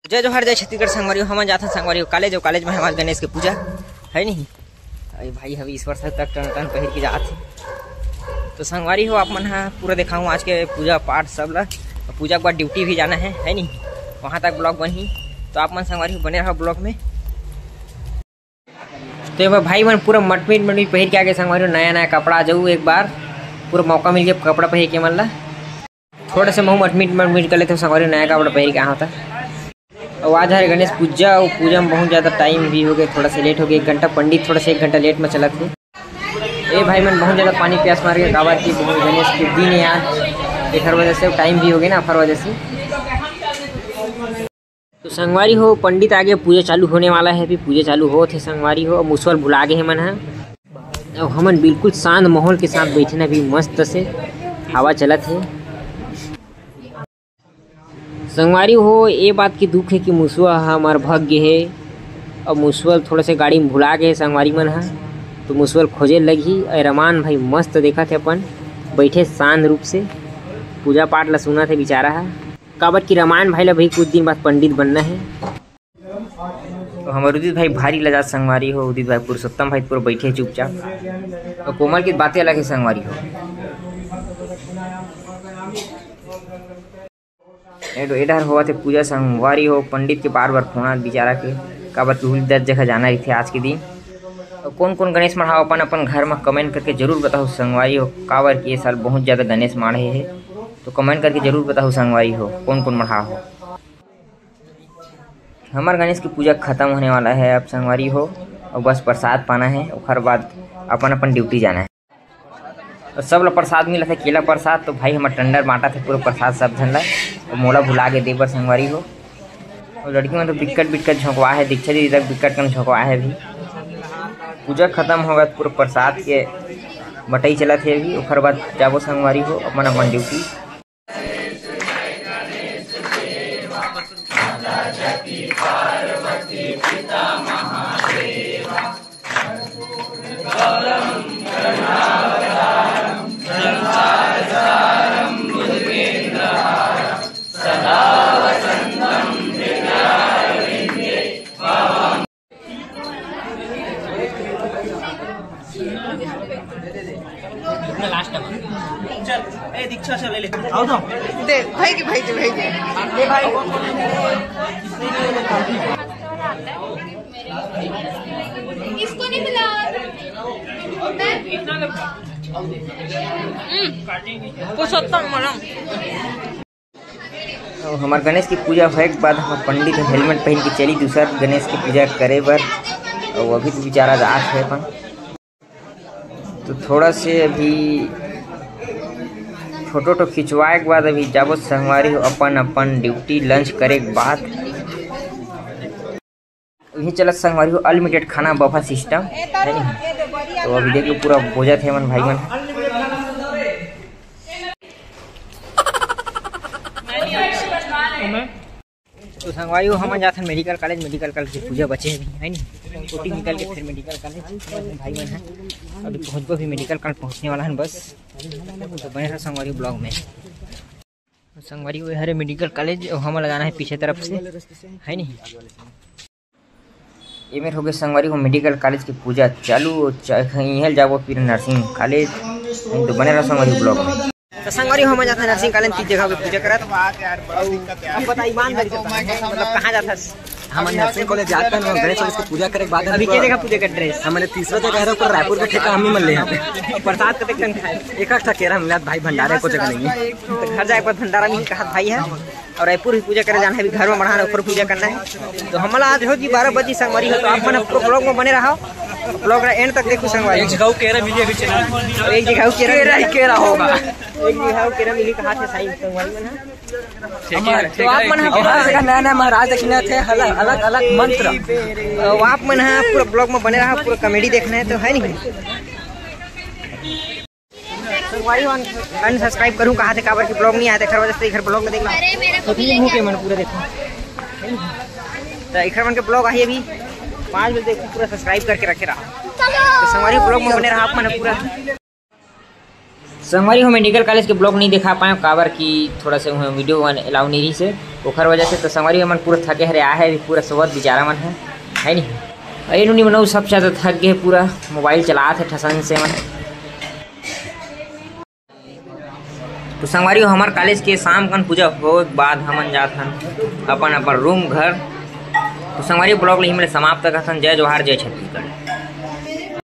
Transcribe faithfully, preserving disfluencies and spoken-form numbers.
जय जोहार, जय छत्तीसगढ़ संगवारी हो। हमन जाथन संगवारी हो कॉलेज, अउ कॉलेज में हमारे गणेश के पूजा है नहीं। अरे भाई, अभी ईश्वर सर तक टन टन पहिर के जात हे। तो संगवारी हो, आप मन हा पूरा देखाऊँ आज के पूजा पाठ सब ला। पूजा के बाद ड्यूटी भी जाना है, है नहीं? वहाँ तक ब्लॉग बनही, तो आप मन संगवारी हो बने रहो ब्लॉग में। तो ये भाई मन पूरा मटमीट मटमीट पहिर के आगे संगवारी हो, नया नया कपड़ा आ जाऊ एक बार, पूरा मौका मिल गया कपड़ा पहिर के मन ला। थोड़ा से महू मटमीट मटमीट कर लेते हो संगवारी, नया कपड़ा पहिर के आ होता। अउ आज हरे गणेश पूजा, अउ पूजा में बहुत ज़्यादा टाइम भी हो गया, थोड़ा से लेट हो गया, एक घंटा पंडित थोड़ा से एक घंटा लेट में चलत हे। ए भाई मन बहुत ज़्यादा पानी प्यास मार के, काबर कि बहुत गणेश के दिन है आज, एकर वजह से टाइम भी हो गया ना, एकर वजह से। तो संगवारी हो, पंडित आगे, पूजा चालू होने वाला है, अभी पूजा चालू होत हे संगवारी हो। मुसवा ल भुला गे हे मन ह। अब हमन बिल्कुल शांत माहौल के साथ बैठे ना, अभी मस्त से हवा चलत हे। संगवारी हो, ये बात की दुख है कि मुसवा ह हमर भग गे हे। अब मुसवा ल थोड़ा से गाड़ी में भुला गे हे संगवारी मन ह, तो मुसवा ल खोजे लगही। अउ रमान भाई मस्त देखत हे अपन बैठे शांत रूप से, पूजा पाठ ला सुनत हे बेचारा ह, काबर कि रमान भाई ला भी कुछ दिन बाद पंडित बनना है। तो हमर उदित भाई भारी लजात संगवारी हो, उदित भाई पुरुषोत्तम भाई पूरा बैठे हे चुपचाप। तो कोमल की बातें अलग है संगवारी हो। एड-, एडहर होवत हे पूजा संगवारी हो, पंडित के बार बार फोन आत बेचारा के, काबर कि उही दस जगह जाना रहिथे आज के दिन। तो कौन कौन गणेश मढ़ाओ अपन अपन घर में कमेंट करके जरूर बताओ संगवारी हो, काबर कि ये साल बहुत ज़्यादा गणेश माढ़े हे। तो कमेंट करके जरूर बताओ संगवारी हो, कौन कौन मढ़ाओ हो। हमार गणेश की पूजा खत्म होने वाला है अब संगवारी हो, और बस प्रसाद पाना है, ओकर बाद अपन अपन ड्यूटी जाना है। और सब ला प्रसाद मिला था, केला प्रसाद, तो भाई हमर टेंडर बांटा थे पूरा प्रसाद सब झन ला, और मोला भुला के दे बर संगवारी हो। और लड़की मन तो बिकट बिकट झोंकवा है, दीक्षा दीदी तक बिकट कन झोंकवा है अभी। पूजा खत्म होगा तो पूरा प्रसाद के बटाई चलत हे अभी, ओकर बाद जाबो संगवारी हो अपन अपन ड्यूटी। Last time. चल, ए दीक्षा से ले ले। आओ तो। दे, भाई की, भाई की, भाई की। दे भाई। इसको नहीं मिला। मैं हम्म, पुरुषोत्तम मलंग। अउ हमर गणेश की पूजा होए के बाद हमर पंडित ह हेलमेट पहन के चली दूसर गणेश की पूजा करे बर। अउ अभी तो बेचारा जात है अपन, तो थोड़ा से अभी फोटो वोटो खिंचवाए के बाद अभी जाबो संगवारी हो अपन अपन ड्यूटी लंच करे के बाद। इही चलत संगवारी हो अनलिमिटेड खाना बफे सिस्टम है नहीं। तो अभी देख लो पूरा बोजत हे मन भाई मन। तो संगवारी हो हमन जाथन मेडिकल कॉलेज, मेडिकल कॉलेज की पूजा बचे हे अभी है नहीं। छुट्टी निकल के फिर मेडिकल कॉलेज भाई मन है। अभी पहुँचबो भी मेडिकल कॉलेज पहुँचने वाला है बस। तो बने रहो संगवारी ब्लॉग में। संगवारी वो हरे मेडिकल कॉलेज और हमन ला जाना है पीछे तरफ से है नहीं। ये मेर हो गए संगवारी हो मेडिकल कॉलेज की पूजा चालू और चा-, इहाँ जाबो फिर नर्सिंग कॉलेज। तो बने रहो संगवारी ब्लॉग में। तो संगवारी हो हमन जाथन नर्सिंग कॉलेज की जगह पे पूजा करत। अब बता ईमानदारी से बता, मतलब कहाँ जाथस? हमन नर्सिंग कॉलेज जाथन और गणेश चौक की पूजा करे के बाद अभी के जगह पूजा करत रहे? हमन तीसरा जगह है, ऊपर रायपुर के ठेका हम ही मन ले हैं। प्रसाद कतेक कन खाए? एक आध ठा केरा मिला भाई, भंडारा को जगह नहीं है। तो घर जाए के बाद भंडारा में ही कहा भाई है। और रायपुर भी पूजा करे जाना है, अभी घर में बढ़ाना, ऊपर पूजा करना है। तो हमला आज हो जी बारह बजे संगवारी हो, तो आप मन पूरा ब्लॉग में बने रहो, ब्लॉग ला एंड तक देखो संगवारी। एक जगह केरा मिली अभी चला। तो एक जगह केरा केरा ही केरा होगा। एक जगह केरा मिली कहा थे साईं संगवारी मन। तो आप मन हर जगह नया नया महाराज देखने थे, अलग अलग अलग मंत्र। तो आप मन ह पूरा ब्लॉग में बने रहा, पूरा कॉमेडी देखना है तो है नहीं। संगवारी हो अनसब्सक्राइब करूँ कहा थे, काबर की ब्लॉग नहीं आया था, एकर वजह से एकर ब्लॉग में देखना। तो फिर मुंह के मन पूरा देखो। तो एकर मन के ब्लॉग आई अभी पाँच बजे देखो, पूरा सब्सक्राइब करके रखे रहा। तो संगवारी ब्लॉग में बने रहा आप मन पूरा। संगवारी हो, मेडिकल कॉलेज के ब्लॉग नहीं दिखा पाए, काबर कि थोड़ा से उहें वीडियो मन अलाउ नहीं रही से, ओखर वजह से। तो संगवारी हो, हमन पूरा थके हरे आए हैं, अभी पूरा सोवत बेचारा मन है, है नहीं? अरे नूनी मनऊ सब ज्यादा थक गए, पूरा मोबाइल चलात है ठसन से मन। तो संगवारी हो, हमार कॉलेज के शाम कन पूजा हो के बाद हमन जात हन अपन अपन रूम घर। तो संगवारी, ब्लॉग ल इही में समाप्त करत हन। जय जोहार, जय छत्तीसगढ़।